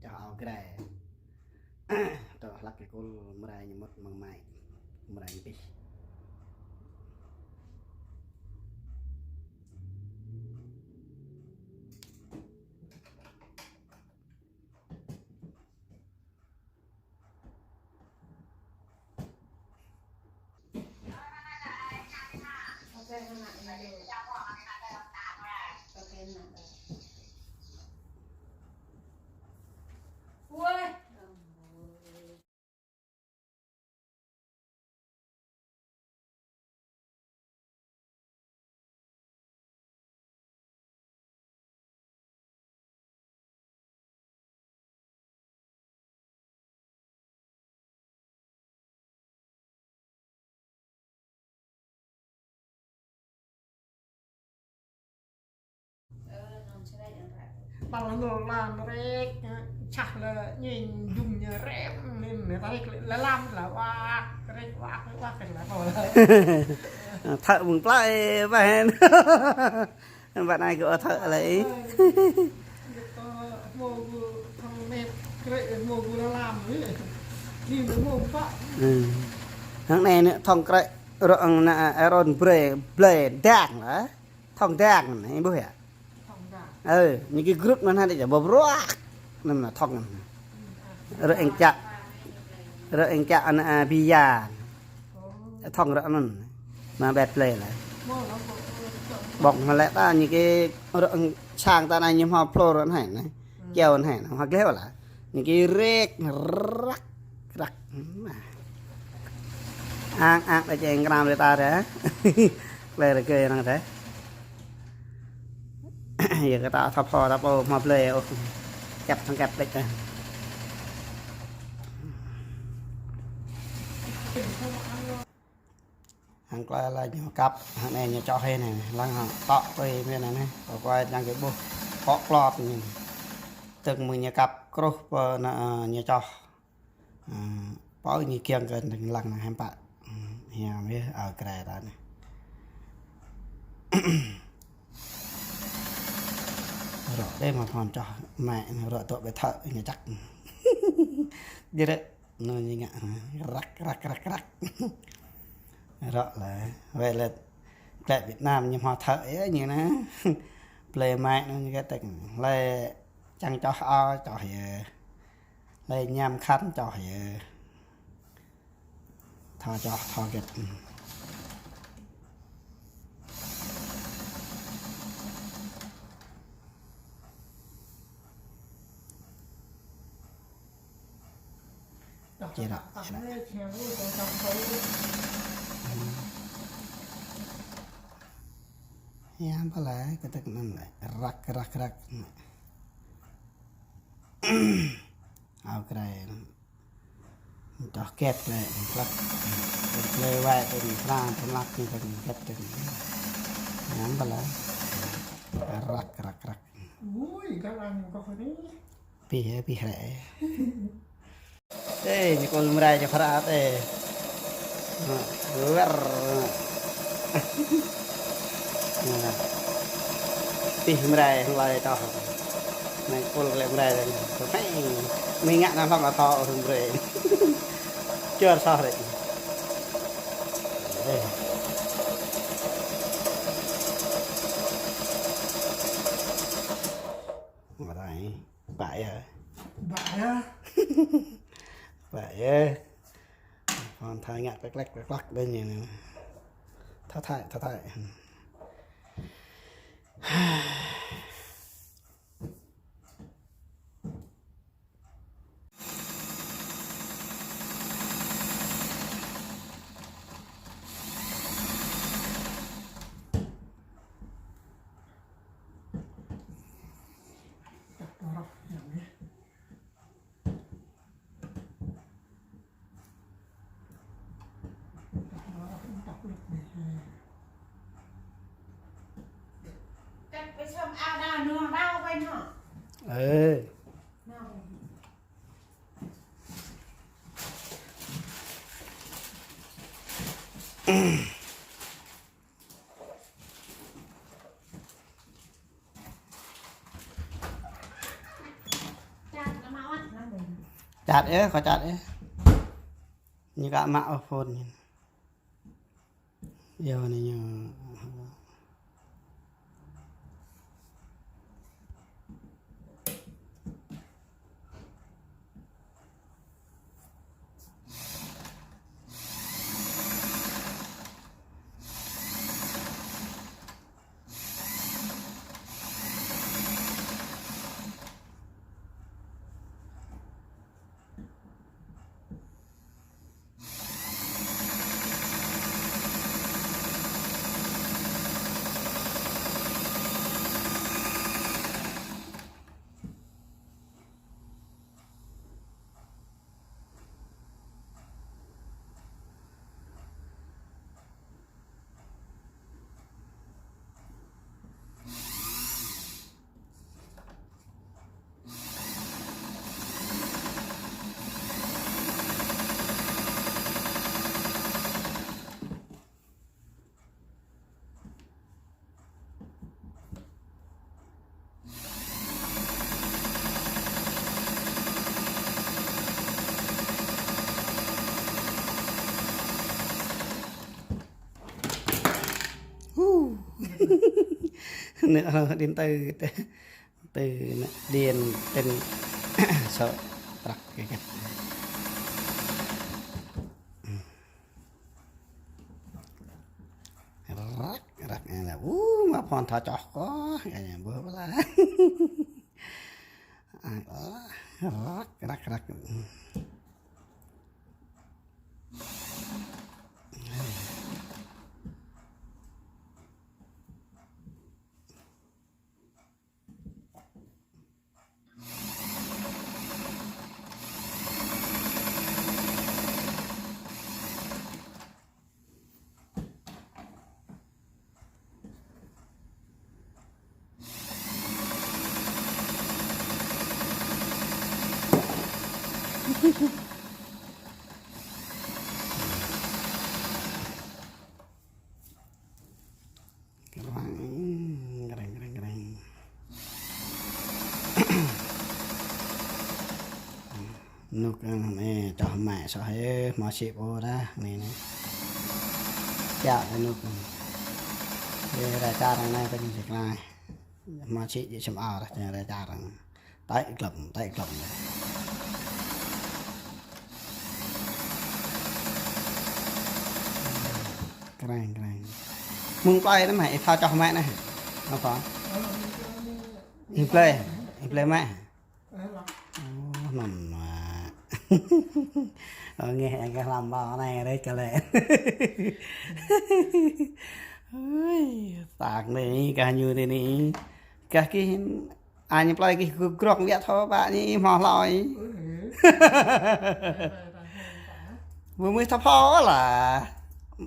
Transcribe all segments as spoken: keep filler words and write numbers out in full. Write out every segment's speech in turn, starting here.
Čoh ao grai. Tơ hlăk ñu kul mrai ñu mŭt mơ̆ng mai. Mrai ñu pih. Pal nul lan rek, čah lĕ ñing jum ñu rem, nin tarik lĕ lam lĕ wak, rek wak, wak lĕ pal. Thă mơ̆ng plơi ƀen. Bạn ai kơ thợ lấy. Hăng anai nơ thong krĕ rŏ ang na aron bre ble dang lah. Thong dang anai ƀuh yă. Ơ, ñu ki grŭt anŭn hă đĕ čă ƀô̆ bruă. Anŭn nă thong anŭn. Rŏ eng čă. Rŏ eng čă ană a bia. Thong rŏ anŭn. Mă bet ble lah. Ƀong hă lĕ ta ñu ki rŏ eng sang ta anai ñu hmâo plô rŏ anai nă. Kiao anai nă. Hmâo gleh lah. Ñu ki rek rak rak. Ang ang đĕ čeng kram lĕ ta đĕ. Ble rơgơi răng đĕ. Yă kơ ta thâo pho ta pô hmâo ble ôh. Kĕp thăng kĕp đĕ ta. Hăng klơi lah ñu kăp, hăng anai ñu čoh hĭ anai, lăng hăng tŏ tui mơ̆n anai, kơ kuai čang kơ ƀuh, kŏ klot ñu. Tơ̆ng mơ̆ng ñu kăp kruh pơ anai, ơ, ñu čoh. Ơ, pơ ñu kiăng kơ anŭn lăng anai hiam pă. Ơ, hiam yơh, ao grai ta anai. Rŏ đĕ mă phon čoh mă, rŏ tŏ ƀĕ thă ñu čăk. Jrĕ, anŭn ñu ngă, rak, rak, rak, rak. Rŏ lĕ, wơ̆t lĕ, klĕ Việt Nam ñu hmâo thă yơh ñu nă. Ble mă anŭn ñu kơ tĕk, lĕ čang čoh ao čoh yơh. Lĕ ñam khăn čoh yơh. Thâo čoh, thâo gĕt. Čê ră, čê ră. Hiam pă lĕ, kơ tĕk anŭn lĕ. Rak, rak, rak. Ao grai. Čoh gĕt lĕ, klăk. Lĕ wai tơ̆ng, pran tơ̆ng, lăk tơ̆ng, gĕt tơ̆ng. Hiam pă lĕ. Rak, rak, rak. Ui, găl ăn kơ kơ ni. Pih yơh, pih rĕ. Ê, ñu kul mrai čơ phara ê. Wer. Pih mrai hlơi tŏh. Anai kul klĕ mrai anai. Hei, mĭ ngă anŭn hlŏng atŏ hơm mrai. Čuăr soh rĕ. Ê. Mrai. Bă yơh. Bă yơh. Bă yơh. Hmâo thai ngă klăk klăk klăk klăk đơi ñu anai. Thâo thai, thâo thai. Ê. Čăt ơ, kâo čăt ơ. Ñu ka mă ôh phone ñu. Yua anai ñu. Hu. Nă, ơ, điện tử, từ nă, điện, tên, số, trắc, cái, cái. Răk, răk, ơ, u, mă phone thâo čoh kơ, kơ ñu ƀuh pơla. Ơ, răk, răk, răk. Kreng, kreng, kreng, kreng. Nuk, ơ, anai, čoh mă soh hĕ, hmâo sĭ pô dah, anai, anai. Kiăo anai nuk. Ê, rai čar anai, tơ̆ng sĭ klai. Hmâo sĭ jĕ sum ao dah, rai čar anai. Tơ̆i glŏm, tơ̆i glŏm. Kreng, kreng. Mơ̆ng plơi anai mă, ih thâo čoh mă anai. Apa? Ih blơi, ih blơi mă. Ơ, anŭn mă. Ơ, ngeh, ngeh lăm ƀă anai, rĕč kơ lĕ. Ui, tak anai, kah ñu anai anai. Kah kih Añ plơi kih gŭ grŏk biă thâo ƀă ñu hmâo hlâo. Ơ, ơ. Ƀu mơ̆ thâo phao lah.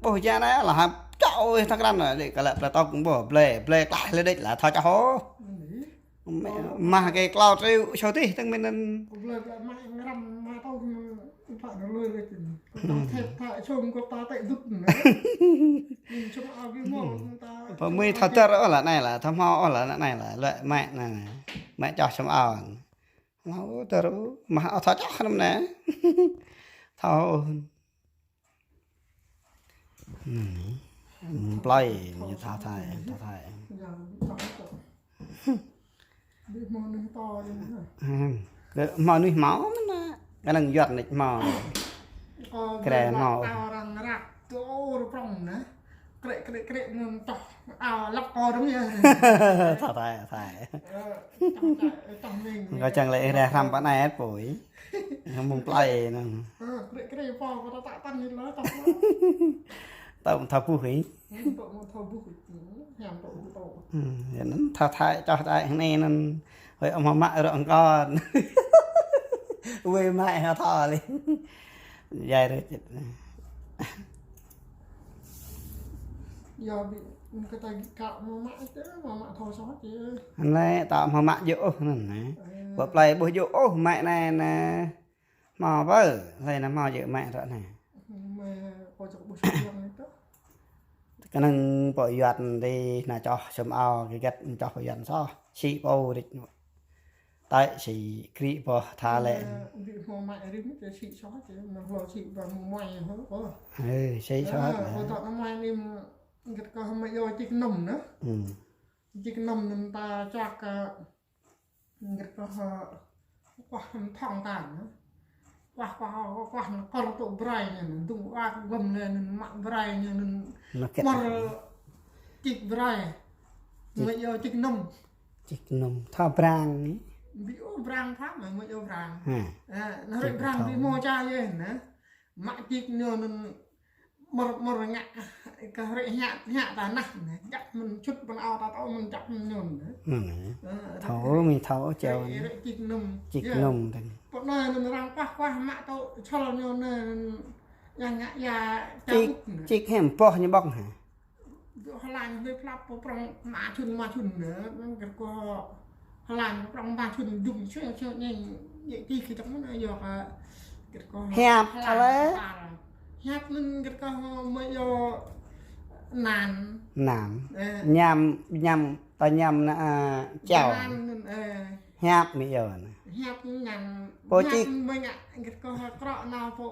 Ƀuh jă anai lah hăp čŏ ơi thâo krăn lah. Đĕ kơ lĕ plơi tŏk ƀuh blơi, blơi klaih lĕ đĕč lah thâo čŏ hŏ. Mă kơ klâo triu sô tih tơ̆ng mơ̆n anŭn. Blơi blơi mă ngrăm mă tâo. Ƀă mơ̆ thâo tơr ôh lah anai lah, thâo hmâo ôh lah anai lah, lĕ mă anai, mă čoh sum ao. Hmâo tơr ôh, mă ôh thâo čoh anŭn anai. Thâo. Anai, plơi, ñu thâo thai, thâo thai. Ƀu hmâo mơnuih hmâo mơ̆n anai. Kơnơ̆ng juăt anai hmâo. Krĕ hmâo. Krĕ, krĕ, krĕ, anŭn čoh. Ao lăp kơ rơ̆ng yơh. Thâo thai, thai. Ơ, čoh, čoh, čoh mơ̆ng. Kâo čang lĕ ih rai hrăm pơ anai ĕt pui. Mơ̆ng plơi anŭn. Ơ, krĕ, krĕ, pô, kâo ta tăk tăn ñu lơ, čoh lơ. Tơ̆ mơ̆ thâo ƀuh ih. Ơ, tơ̆ mơ̆ thâo ƀuh ih. Hiam tơ̆ ƀuh tơ̆. Ơ, anŭn thâo thai, čoh thai anai anŭn. Hơi ôh mă rŏ kơ. Wơi mă hă thâo lĕ. Yai rơ̆ čĕt. Yua ƀing kơ ta gĭ kă mơ̆ mă čĕ, mơ̆ mă thâo soh čĕ. Anai ta hmâo mă djơ̆ ôh anŭn anai. Ơ. Ƀơi plơi ƀuh djơ̆ ôh mă anai anai. Hmâo ƀơi, hlơi anai hmâo djơ̆ mă ră anai. Mă kơ čŏk ƀuh sui yang anai tơ̆. Kơnơ̆ng pô yuan tih anai čoh sum ao, kơ gĕt čoh pô yuan soh. Sĭ pô đĕč. Tơ̆i sĭ krĭ pô tha lĕ. Ơ, ƀing Mă rĭm čơ sĭ soh čơ, mă hlô sĭ ba mă muai hơ kơ. Ơ, sĭ soh. Ơ, hơ. Kơ tŏ nă muai ni, gĭt kơ hmâo yua čik nŭm nă. Ư. Čik nŭm nŭn ta čak kơ, gĭt kơ hơ, kuah hmâo thŏng ta nă. Kuah, kuah, kuah, kuah nŭn kơr tŭ brai ñu nŭn, dŭng kuah gŏm lĕ nŭn mă brai ñu nŭn. Nă kĕt. Mă čik brai. Čik. Hmâo yua čik nŭm. Čik nŭm, thâo brang ni. Ƀu ƀu brang thâo mă, mă yua brang. Hă. Ơ, nă rĭ brang ƀu mơ̆ ča yơh nă. Mă čik ñu nŭn mơr, mơr ngă, kơ rĭ hiăp, hiăp ta nă nă. Djăp mơ̆n čut ƀăn ao ta tŏ mơ̆n djăp mơ̆n ñu nă. Ơ, thâo, mĭ thâo čeo. Rĭ, rĭ čik nŭm. Čik nŭm tơ̆n. Pơ anai nŭn rang kuah, kuah mă tŏ čhol ñu nŭn, yang ngă ya ča uk nă. Čik hĕm boh ñu ƀŏk hă. Hơlan hơi plăp pơ prŏng ma chun ma chun nă, năn gĭt kơ hơlan prŏng ma chun dŭm sơ sơ ñeng, ñeng ti kơ čŏng mơ̆n yua kơ gĭt kơ hiăp hơlan thâo lĕ. Hiăp năn gĭt kơ mă yua nan. Nan. Ơ. Ñam, ñam, ta ñam nă, a, čao. Nan năn, ơ. Hiăp mĭ yua nă. Hiăp năn. Pô hiăp čik. Mơ̆ ngă gĭt kơ hơ krŏ nao pô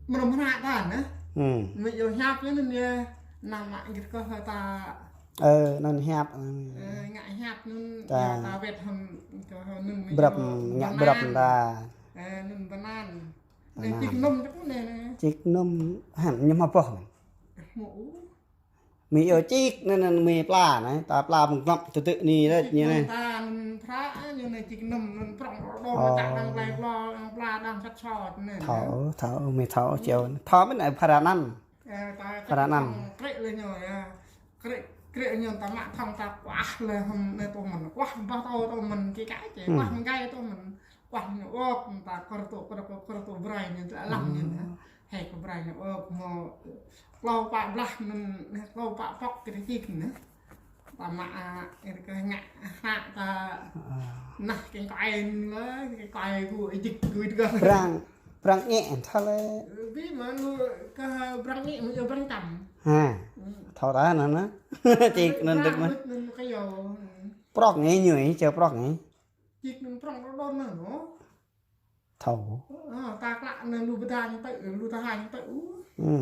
mrơm hră ta nă. Ư. Mĭ yua hiăp năn yơh. Nă mă gĭt kơ hơ ta. Ơ, năn hiăp. Ơ, ngă hiăp năn ta. Yua ta wet hăm kơ hơ năn mĭ brăp, yua ngă brăp năn ta. Ơ, năn bơnan. Bơnan. Năn čik nŭm čak nă. Čik nŭm hăm ñu hmâo boh. Hmâo. Mĭ yua čik năn, năn mĭ pla nă, ta pla mơ̆ng ngŏk tơdơ̆ ni lĕ ñu nă. Čik nŭm ta năn phră, ñu nă čik nŭm năn prŏng rơđông nă čak đang plai pla, đang pla đang sat sot nă. Thâo, thâo, mĭ thâo čeo. Thâo mĭ nă phara năn. Ơ, ta phara năn. Krĕ lĕ ñu yơh. Krĕ, krĕ ñu ta mă thŏng ta kuah lĕ hăm nă tŏ mơ̆n. Kuah ƀah tŏ tŏ mơ̆n kơ kă čê. Ư. Kuah mơ̆ng gai tŏ mơ̆n. Kuah ñu ôk, ta kơr tŭ, kơr tŭ, kơr tŭ brai ñu tơ lăng ñu nă. Ơ. Hơi kơ brai ñu ôk, hmâo klâo pă blah năn, klâo pă pŏk kơ čik nă. Ta mă, a, kơ ngă hră ta. Ơ. Nă kơ kơi lĕ, kơ kơi gŭ jik gŭ dơ̆ng. Brang, brang ñĕ thâo lĕ. Ƀu mơ̆ lu kơ brang ñĕ mơ̆ yua brang čăm. Hă. Ư. Thâo ta năn nă. Čik năn brang dơ̆ng mơ̆n. Mưt năn kơ yua. Prŏk ngă ñu, čeo prŏk ngă. Čik nŭn prŏng rơđông nă nô. Thâo. Ơ, ta klă nă lu bơda ñu tơ, lu ta ha ñu tơ. Ư.